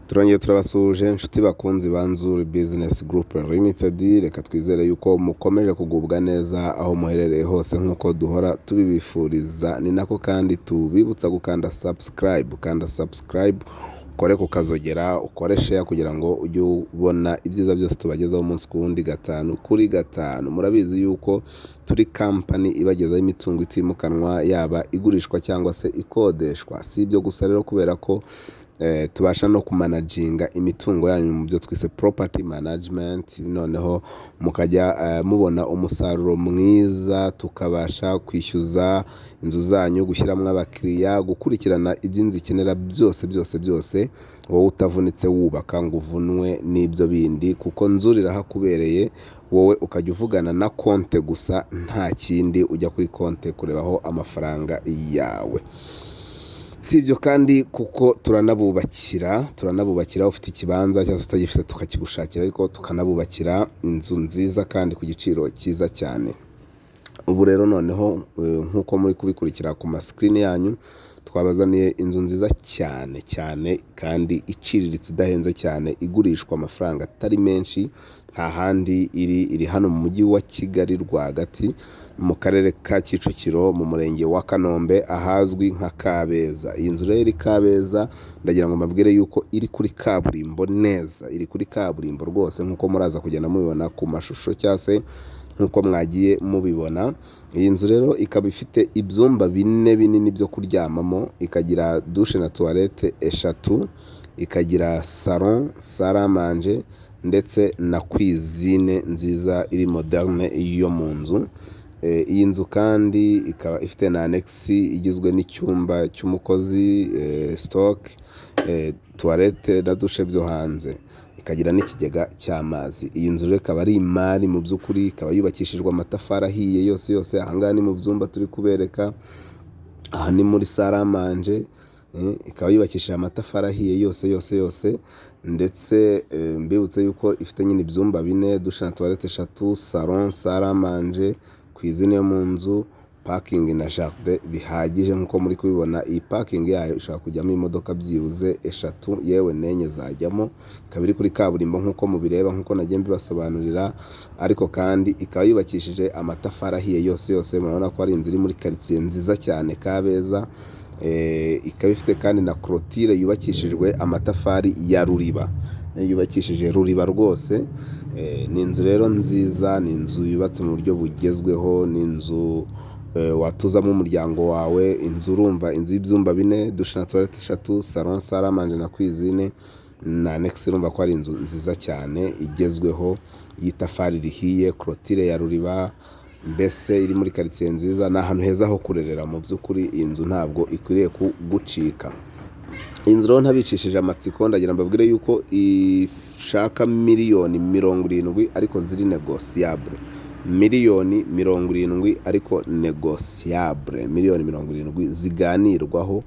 Turongeye turabasuhuje, inshuti bakunzi ba Nzuri Business Group Limited. Reka twizere yuko mukomeje kugubwa neza aho muherereye hose nk'uko duhora tubibifuriza. Ni nako kandi tubibutsa gukanda subscribe, kanda subscribe, ukore ku kazogera, ukore share kugira ngo ujye ubona ibyiza byose tubagezaho umunsi ku wundi, gatanu kuri gatanu. Murabizi yuko turi kampani ibagezaho imitungo itimukanwa, yaba igurishwa cyangwa se ikodeshwa. Si ibyo gusa rero, kubera ko tubasha no kumanaginga imitungo yanyu mu byo twise property management, noneho mukajya mubona umusaruro mwiza, tukabasha kwishyuza inzu zanyu, gushyiramo abakiriya, gukurikirana iby'inzu ikenera byose byose byose, wowe utavunitse wubaka ngo uvunwe n'ibyo bindi, kuko Nzuri irahakubereye. Wowe ukajya uvugana na konte gusa, nta kindi, ujya kuri konte kurebaho amafaranga yawe. Si ibyo kandi, kuko turanabubakira, turanabubakira. Ufite ikibanza cyangwa se utagifite tukakigushakira, ariko tukanabubakira inzu nziza kandi ku giciro cyiza cyane. Ubu rero noneho, nk'uko muri kubikurikira ku masikirini yanyu, twabazaniye inzu nziza cyane cyane kandi iciriritse, idahenze cyane, igurishwa amafaranga atari menshi. Nta handi iri, iri hano mu Mujyi wa Kigali rwagati, mu Karere ka Kicukiro, mu Murenge wa Kanombe, ahazwi nka Kabeza. Iyi nzu rero iri Kabeza, ndagira ngo mbabwire yuko iri kuri kaburimbo neza, iri kuri kaburimbo rwose nk'uko muraza kugenda mubibona ku mashusho cyangwa se nk'uko mwagiye mubibona. Iyi nzu rero ikaba ifite ibyumba bine binini byo kuryamamo, ikagira douche na toilette eshatu, ikagira salon, salle à manger ndetse na cuisine nziza iri moderne yo mu nzu. Iyi nzu kandi ikaba ifite na annexe igizwe n'icyumba cy'umukozi, stock, toilette na douche byo hanze, ikagira n'ikigega cy'amazi. Iyi nzu rero ikaba ari imari mu by'ukuri, ikaba yubakishijwe amatafari ahiye yose yose. Aha ngaha ni mu byumba turi kubereka, aha ni muri salle à manger, ikaba yubakishije amatafari ahiye yose yose yose. Ndetse mbibutse yuko ifite nyine ibyumba bine, douche na toilette eshatu, salon, salle à manger, cuisine yo mu nzu, parking na jardin bihagije nk'uko muri kubibona. Iyi parking yayo ishobora kujyamo imodoka byibuze eshatu, yewe n'enye zajyamo. Ikaba iri kuri kaburimbo nk'uko mubireba, nk'uko nagiye mbibasobanurira, ariko kandi ikaba yubakishije amatafari ahiye yose yose. Murabona ko ari inzu iri muri karitsiye nziza cyane, Kabeza. Ikaba ifite kandi na clôture yubakishijwe amatafari ya ruriba, yubakishije ruriba rwose. Ni inzu rero nziza, ni inzu yubatse mu buryo bugezweho, ni inzu watuzamo umuryango wawe. Inzu, urumva, inzu y'ibyumba bine, douche na toilette eshatu, salon, salle à manger na cuisine na annexe, urumva ko ari inzu nziza cyane igezweho, y'itafari rihiye, clôture ya ruriba, mbese iri muri karitsiye nziza. Ni ahantu heza ho kurerera mu by'ukuri. Iyi nzu ntabwo ikwiriye kugucika. Iyi nzu rero, ntabicishije amatsiko, ndagira mbabwire yuko ishaka miliyoni 70 ariko ziri négociable. Miliyoni 70 ariko négociable, miliyoni 70 ziganirwaho.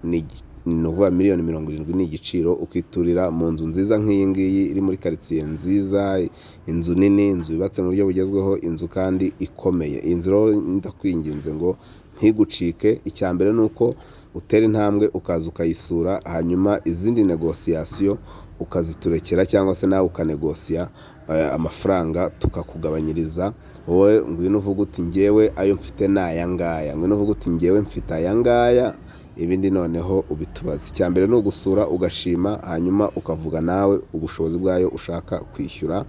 Ni ukuvuga miliyoni 70 ni igiciro ukiturira mu nzu nziza nk'iyi ngiyi, iri muri karitsiye nziza, inzu nini, inzu yubatse mu buryo bugezweho, inzu kandi ikomeye. Iyi nzu rero ndakwinginze ngo ntigucike. Icya mbere ni uko utera intambwe ukaza ukayisura, hanyuma izindi négociation ukaziturekera, cyangwa se nawe ukanegosiya amafaranga tukakugabanyiriza. Wowe ngwino uvuge uti: "Ngewe ayo mfite ni aya ngaya." Ngwino uvuge uti: "Ngewe mfite aya ngaya," ibindi noneho ubitubaze. Icya mbere ni ugusura ugashima, hanyuma ukavuga nawe ubushobozi bwayo ushaka kwishyura.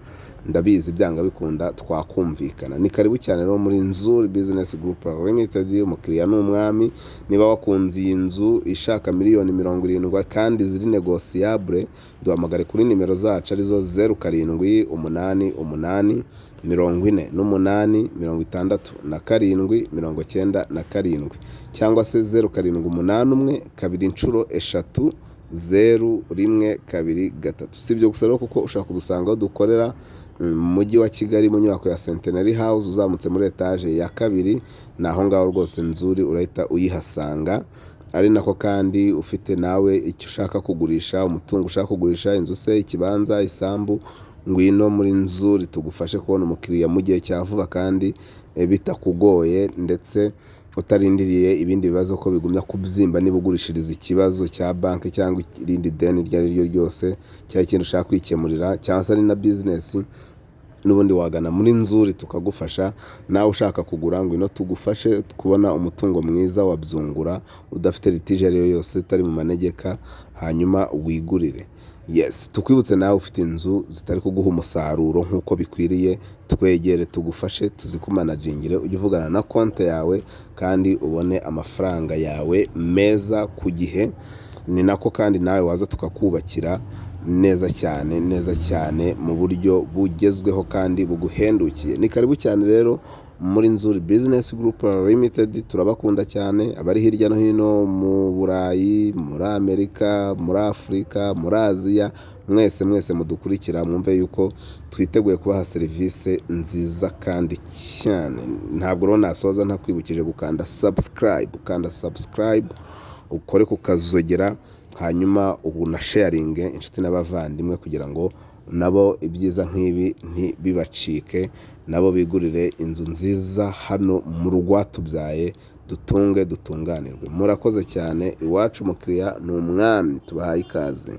Ndabizi byanga bikunda twakumvikana. Ni karibu cyane rero muri Nzuri Business Group Limited. Umukiriya ni umwami. Niba wakunze iyi nzu ishaka miliyoni 70 kandi ziri négociable, duhamagare kuri nimero zacu arizo 0788486797, cyangwa se 078133300123. Si ibyo gusa rero, kuko ushobora kudusanga aho dukorera mu Mujyi wa Kigali, mu nyubako ya Centenary House, uzamutse muri etaje ya kabiri, ni aho ngaho rwose. Nzuri urahita uyihasanga. Ari nako kandi ufite nawe icyo ushaka kugurisha, umutungo ushaka kugurisha, inzu se, ikibanza, isambu, ngwino muri Nzuri tugufashe kubona umukiriya mu gihe cya vuba kandi bitakugoye, ndetse Utarindiriye ibindi bibazo ko bigumya kubyimba. Niba ugurishiriza ikibazo cya banki cyangwa irindi deni iryo ari ryo ryose, cyangwa ikindi ushaka kwikemurira, cyangwa se ari na bizinesi, n'ubundi wagana muri Nzuri tukagufasha. Nawe ushaka kugura, ngwino tugufashe kubona umutungo mwiza wa byungura, udafite litige ariyo yose, utari mu manegeka, hanyuma wigurire. Yes, tukwibutse, nawe ufite inzu zitari kuguha umusaruro nk'uko bikwiriye, twegere tugufashe tuzikumanagingire, ujye uvugana na konti yawe kandi ubone amafaranga yawe meza ku gihe. Ni nako kandi nawe waza tukakubakira neza cyane, neza cyane, mu buryo bugezweho kandi buguhendukiye. Ni karibu cyane rero muri Nzuri Business Group Limited. Turabakunda cyane abari hirya no hino mu Burayi, muri Amerika, muri Afurika, muri Aziya, mwese mwese mudukurikira, mwumve yuko twiteguye kubaha serivisi nziza kandi cyane. Ntabwo rero nasoza ntakwibukije gukanda subscribe. Ukanda subscribe, ukore ku kazogera, hanyuma unasharinge inshuti n'abavandimwe kugira ngo nabo ibyiza nk'ibi ntibibacike, nabo bigurire inzu nziza hano mu Rwatubyaye, dutunge dutunganirwe. Murakoze cyane. Iwacu umukiriya ni umwami. Tubahaye ikaze.